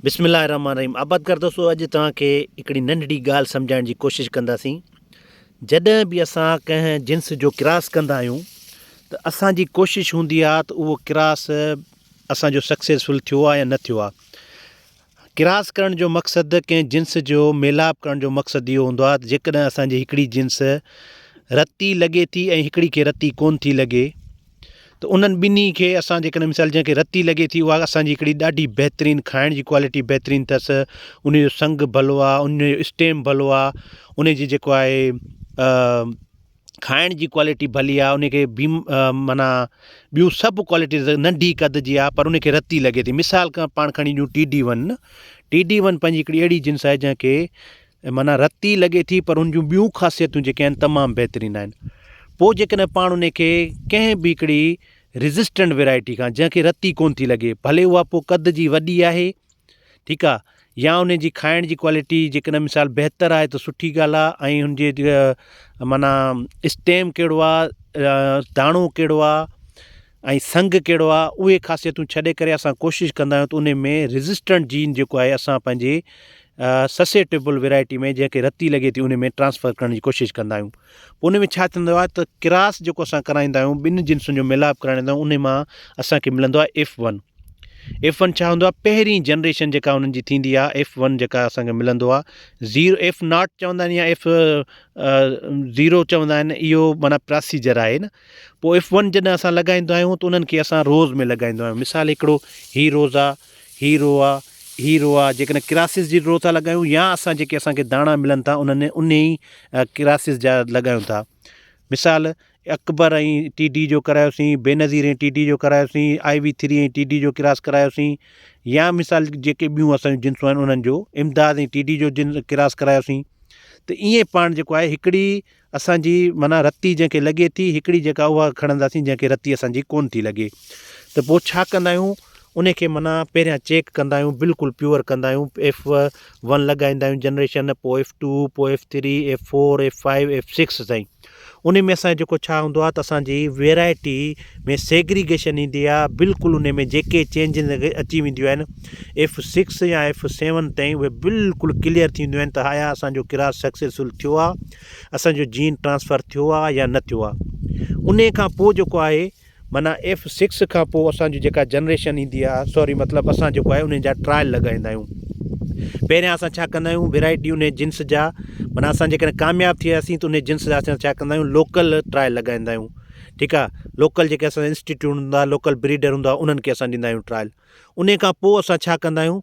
بسم الله الرحمن الرحيم آبادگار دوستو اڄ توهان کي هڪڙي ننڍڙي ڳالهه سمجهائڻ جي ڪوشش ڪنداسين جڏهن به اسان ڪنهن جنس جو ڪراس ڪندا آهيون ته اسان جي ڪوشش هوندي آهي ته اهو ڪراس اسان جو سڪسيسفل ٿيو آهي يا نه ٿيو آهي ڪراس ڪرڻ جو مقصد ڪنهن جنس جو ميلاپ ڪرڻ جو مقصد اهو هوندو آهي ته جيڪڏهن اسان جي هڪڙي جنس رتي لڳي ٿي ۽ هڪڙي کي رتي ڪون ٿي لڳي ته انهن ٻنهي کي اسان جيڪڏهن مثال جنهن کي رتي لڳي ٿي اها اسان جي هڪڙي ڏاڍي بهترين کائڻ جي ڪوالٽي بهترين اٿس ان جو سنگ ڀلو آهي ان جو اسٽيم ڀلو آهي ان جي جيڪو آهي کائڻ جي ڪوالٽي ڀلي آهي ان کي بيم معنيٰ ٻيون سڀ ڪوالٽيز ننڍي قد جي آهي پر ان کي رتي لڳي ٿي مثال کان پاڻ کڻي ڏيون T D one T D one پنهنجي هڪڙي اهڙي جنس آهي جنهن کي معنيٰ رتي لڳي ٿي پر ان جون ٻيون خاصيتون جيڪي آهن تمام بهترين آهن پوء جيڪڏهن پاڻ ان کي ڪنهن به هڪڙي ريزسٽنٽ ويرائٽي کان جنهن کي رتي ڪون ٿي لڳي ڀلي اها پوء قد جي وڏي آهي ٺيڪ آ يا ان جي کائڻ جي ڪوالٽي جيڪڏهن مثال بهتر آهي ته سٺي ڳالهه آهي ۽ ان جي معنيٰ اسٽيم ڪهڙو آ داڻو ڪهڙو آ ۽ سنگ ڪهڙو آ اهي خاصيتون ڇڏي ڪري اسان ڪوشش ڪندا آهيون ته انهي ۾ ريزسٽنٽ جين جيڪو آهي اسان پنهنجي سسيٽيبل ويرائٽي ۾ جنهن کي رتي لڳي ٿي انهي ۾ ٽرانسفر ڪرڻ جي ڪوشش ڪندا آهيون پوء انهي ۾ ڇا ٿيندو آهي ته ڪراس جيڪو اسان ڪرائيندا آهيون ٻن جنسن جو ميلاپ ڪرائيندا آهيون انهي مان اسان کي ملندو آهي ايف ون ايف ون ڇا هوندو آهي پهرين جنريشن جيڪا انهن جي ٿيندي آهي ايف ون جيڪا اسان کي ملندو آهي زيرو ايف not چوندا آهن يا ايف زيرو چوندا آهن اهو معنيٰ پراسيجر آهي نه پوء ايف ون جڏهن اسان لڳائيندا آهيون ته انهن کي اسان روز ۾ لڳائيندا آهيون مثال هڪڙو هي روز آ هي رو آ هي رو آ جيڪڏهن ڪراسز جي رو ٿا لڳايون يا اسان جيڪي اسان کي داڻا ملن ٿا انهن انهي ئي ڪراسز جا لڳايون ٿا مثال اڪبر ۽ ٽي ڊي جو ڪرايوسين بينظير ۽ ٽي ڊي جو ڪرايوسين آئي وي ٿري ۽ ٽي ڊي جو ڪراس ڪرايوسين يا مثال جيڪي ٻيون اسان جون جنسون آهن انهن جو امداد ۽ ٽي ڊي جو جن ڪراس ڪرايوسين ته ائين پاڻ جيڪو آهي هڪڙي اسان جي معنيٰ رتي جنهن کي لڳي ٿي هڪڙي جيڪا اها کڻنداسين جنهن کي رتي اسان جي ڪونه ٿي لڳي ته پوء ڇا ڪندا آهيون ان کي معنيٰ پهريان چيڪ ڪندا آهيون بلڪل پيور ڪندا آهيون ايف ون لڳائيندا آهيون جنريشن پوء ايف ٽو پوء F three F four F five F six تائين ان ۾ اسان جيڪو ڇا هوندو آهي ته اسان جي ويرائٽي ۾ سيگريگيشن ايندي آهي بلڪل ان ۾ جيڪي چينجز اچي وينديون آهن ايف سڪس يا ايف سيون تائين اهي بلڪل ڪليئر ٿينديون آهن ته آيا اسان جو ڪراس سڪسيسفل ٿيو آهي اسان جو جين ٽرانسفر ٿيو آهي يا نه ٿيو آهي انهي کان پوء جيڪو آهي معنيٰ ايف سڪس کان پوء اسان جي جيڪا جنريشن ايندي آهي سوري مطلب اسان جيڪو آهي انهن جا ٽرائل لڳائيندا آهيون پهريان اسان ڇا ڪندا آهيون ويرائٽي انهي جنس جا معنيٰ اسان جيڪڏهن ڪامياب ٿي وياسين ته انهي جنس جا اسان ڇا ڪندا آهيون لوڪل ٽرائل لڳائيندا آهيون ٺيڪ آهي لوڪل جيڪي اسان جا انسٽيٽيوٽ هوندا لوڪل بريڊر هوندا انهن کي اسان ڏيندا آهيون ٽرائل انهي کان پوء اسان ڇا ڪندا آهيون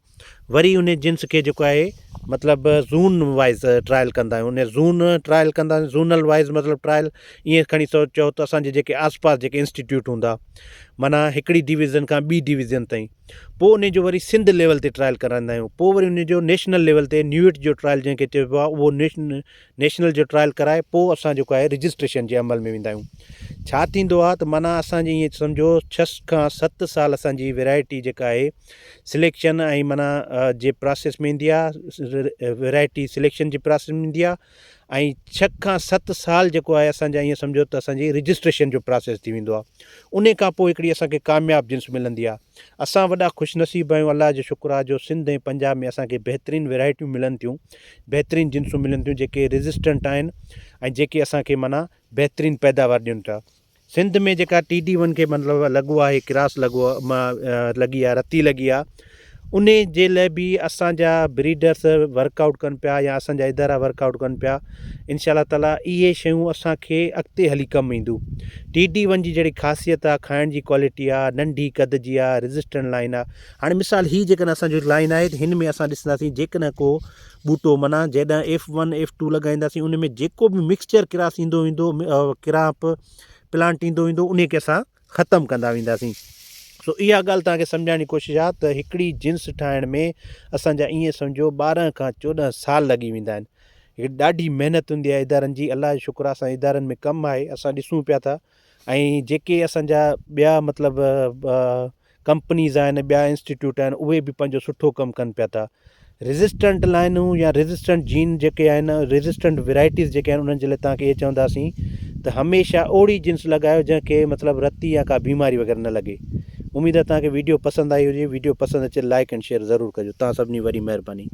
وري انهي جنس کي جيڪو آهي مطلب زون وائز ٽرائل ڪندا آهيون انهي زون ٽرائل ڪندا آهيون زونل وائز مطلب ٽرائل ائين کڻي سو چئو ته اسان جي جيڪي آس پاس جيڪي انسٽيٽيوٽ هوندا معنيٰ هڪڙي ڊويزن کان ٻي ڊويزن تائين پوء انهي جو وري سنڌ ليول تي ٽرائل ڪرائيندا آهيون پوء وري انهي جو نيشنل ليول تي نيوٽ جو ٽرائل جنهن کي چئبو آهي اهو نيشنل جو ٽرائل ڪرائي پوء اسان جيڪو آهي رجسٽريشن جي عمل ۾ ويندا آهيون ڇا ٿيندو آهي ته معنيٰ اسان جي ائين سمجهو ڇهه کان ست سال اسان جي ويرائٽي جيڪا آهي سليڪشن ۽ معنيٰ جي پراسيس ۾ ايندي آهي ويرائٽي سليڪشن جي پراسيس ۾ ايندي آهي ۽ ڇهه کان ست سال جيڪو آهي اسان جا ائين سمجهو ته اسان جي رجسٽريشن جو پراسيس ٿي ويندو آهي ان کان پوء هڪڙي اسان کي ڪامياب جنس ملندي آهي اسان وڏا خوش نصيب آهيون الله جو شڪر آهي جو سنڌ ۽ پنجاب ۾ اسان کي بهترين ويرائٽيون ملن ٿيون بهترين جنسون ملن ٿيون جيڪي ريزسٽنٽ آهن ۽ جيڪي اسان کي معنيٰ بهترين پيداوار ڏين ٿا سنڌ ۾ جيڪا ٽي ڊي ون کي مطلب لڳو آهي ڪراس لڳو لڳي آهي رتي لڳي آهي ان جي لاء به اسان جا بريڊرس ورڪ آئوٽ ڪن پيا يا اسان جا ادارا ورڪ آئوٽ ڪن پيا انشاء الله تعالي اهي شيون اسان کي اڳتي هلي ڪم اينديون ٽي ڊي ون جي جهڙي خاصيت آهي کائڻ جي ڪوالٽي آهي ننڍي قد جي آهي ريزسٽنٽ لائن آهي هاڻي مثال هي جيڪڏهن اسان جو لائن آهي ته هن ۾ اسان ڏسنداسين جيڪڏهن ڪو ٻوٽو معنيٰ جيڏانهن ايف ون ايف ٽو لڳائينداسين ان ۾ جيڪو به مڪسچر ڪراس ايندو ويندو ڪراپ پلانٽ ايندو ويندو انهي کي اسان ختم ڪندا وينداسين سو اها ڳالهه توهان کي سمجهائڻ جي ڪوشش آهي ته هڪڙي جنس ٺاهڻ ۾ اسان جا ائين سمجهو 12 کان 14 سال لڳي ويندا آهن هڪ ڏاڍي محنت هوندي آهي ادارن جي الله جو شڪر آهي اسان ادارن ۾ ڪم آهي اسان ڏسون پيا ٿا ۽ جيڪي اسان جا ٻيا مطلب ڪمپنيز آهن ٻيا انسٽيٽيوٽ آهن اهي به پنهنجو سٺو ڪم ڪن پيا ٿا ريزسٽنٽ لائنون يا ريزسٽنٽ جين جيڪي آهن ريزسٽنٽ ويرائٽيز جيڪي آهن انهن جي لاء توهان کي اهي چونداسين ته هميشه اوڙي جنس لڳايو جنهن کي مطلب رتي يا ڪا بيماري وغيره نه لڳي. اميد آهي توهان کي ويڊيو پسند آئي هجي. ويڊيو پسند اچي لائڪ اينڊ شيئر ضرور ڪجو. توهان سڀني وڏي مهرباني.